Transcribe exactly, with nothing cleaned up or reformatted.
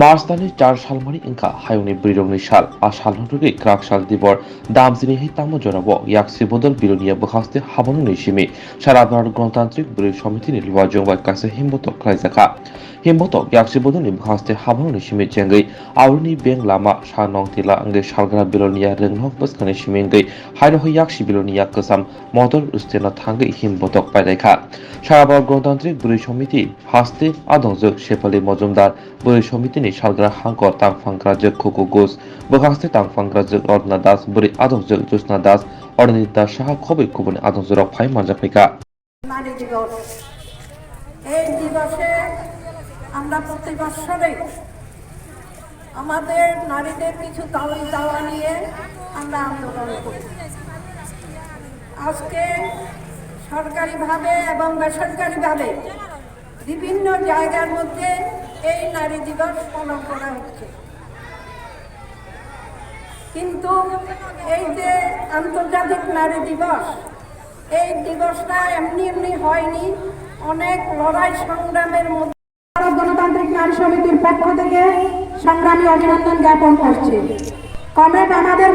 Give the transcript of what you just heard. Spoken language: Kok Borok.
March talni char salmani wngkha hayungni bwrwirokni sal. A salno rwgwi kwrak sal dibor damsini hai tamo jorao yaksi bodol Bilonia bwkhaste haborokni simi Sara Bharat Ganatantrik Bwrwi Somitini luajwng bai kaisa himbotok khlaijakha. Himbotok yaksi bodolni bwkhaste haborokni simi chengwi auroni beng lama sa nong tila wngwi salgra Bilonia rwngnok bwskangni simi wngwi haino hai yaksi Bilonia kwcham motor stand-o thangwi himbotok pailaikha. Sara Bharat Ganatantrik Bwrwi Somiti haste adongjwk Shefali Mojumdar, Bwrwi Somitini salgra hangkor tangphang grajwk Khuku Ghosh, bwkhaste tangphang grajwk Rotna Das, bwrwi adongjwk Jyotsna Das, Aranjit Das saha khobwi kubuni adongjwkrok phai manjak phaikha. নারী দিবস। এই দিবসে আমরা প্রতি বছরই আমাদের নারীদের কিছু দাবি দাওয়া নিয়ে আমরা আন্দোলন করি। আজকে সরকারিভাবে এবং বেসরকারিভাবে বিভিন্ন জায়গার মধ্যে এই নারী দিবস পালন করা হচ্ছে। কিন্তু এই যে আন্তর্জাতিক নারী দিবস, এই দিবসটা এমনি এমনি হয়নি, অনেক লড়াই সংগ্রামের মধ্যে ভারত গণতান্ত্রিক নারী সমিতির পক্ষ থেকে সংগ্রামী অভিনন্দন জ্ঞাপন করছি। কমরেড আমাদের